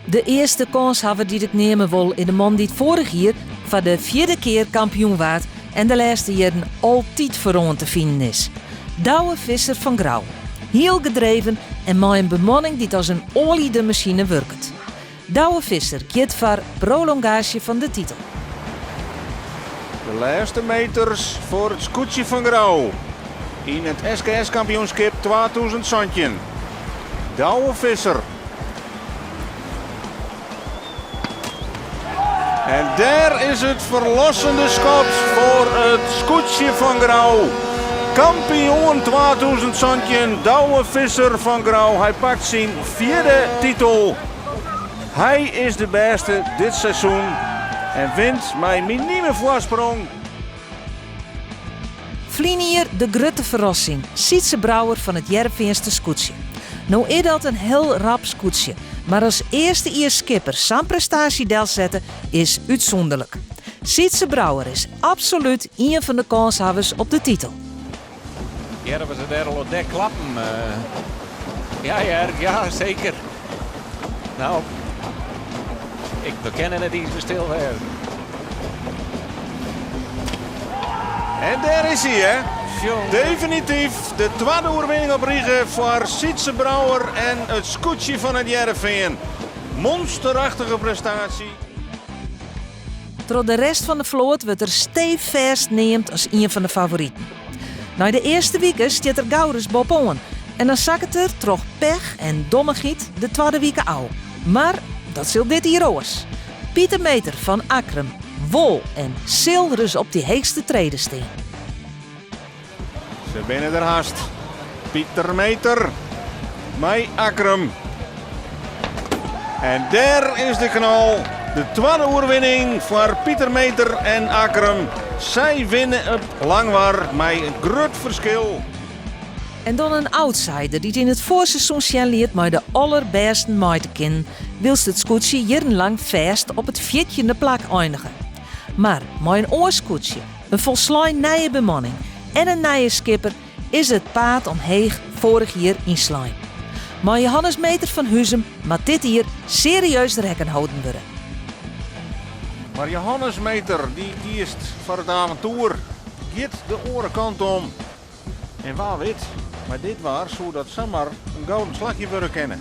De earste kânshawwer dy't ik neame wol is de man dy't foarich jier foar de fjirde kear kampioen waard en de lêste jierren altyd foaroan te finen is. Douwe Visser fan Grou. Hiel gedreven en mei in bemanning dy't as in oalide masine wurket. Douwe Visser giet foar prolongaasje fan de titel. De lêste meters foar it skûtsje fan Grou yn it SKS-kampioenskip 2017. Douwe Visser. En dêr is it ferlossende skot foar it skûtsje fan Grou. Kampioen 2017 Douwe Visser fan Grou. Hy pakt syn fjirde titel. Hy is de bêste dit seizoen en wint mei minime foarsprong. Ferline jier de grutte ferrassing, Sytze Brouwer fan it Hearrenfeanster skûtsje. No is dat in hiel rap skûtsje, mar as earstejiers skipper sa'n prestaasje delsette is útsûnderlik. Sytze Brouwer is absolút ien fan de kânshawwers op de titel. Hearre we se dêr al op dek klappen? Ja hear, ja seker. Nou, ik we kinne net iens mear stil wêze. En dêr is hy hè. Definityf de twadde oerwinning op rige foar Sytze Brouwer en it skûtsje fan It Hearrenfean. Monsterachtige prestaasje. Troch de rest fan de float wurdt er steefêst neamd as ien fan de favoriten. Nei de earste wike stiet er gauris boppe-oan en dan sakket er troch pech en dommichheid de twadde wike ôf. Mar dat sil dit jier oars. Pieter Meeter fan Akkrum wol en sil ris op dy heechste trede stean. Se binne der hast. Pieter Meeter mei Akkrum. En dêr is de knal. De twadde oerwinning foar Pieter Meeter en Akkrum. Sy winne op Langwar mei in grut ferskil. En dan in outsider dy't yn it foarseizoen sjen liet mei de allerbêsten mei te kinnen, wylst it skûtsje jierrenlang fêst op it fjirtjinde plak einige. Mar mei in oar skûtsje, in folslein nije bemanning en in nije skipper is it paad omheech foarich jier ynslein. Mei Johannes Meeter fan Huzum moat dit jier serieus rekken holden wurde. Mar Johannes Meeter dy kiest foar it aventoer, giet de oare kant om. En wa wit, mei dit waar soe dat samar in gouden slachje wurde kinne.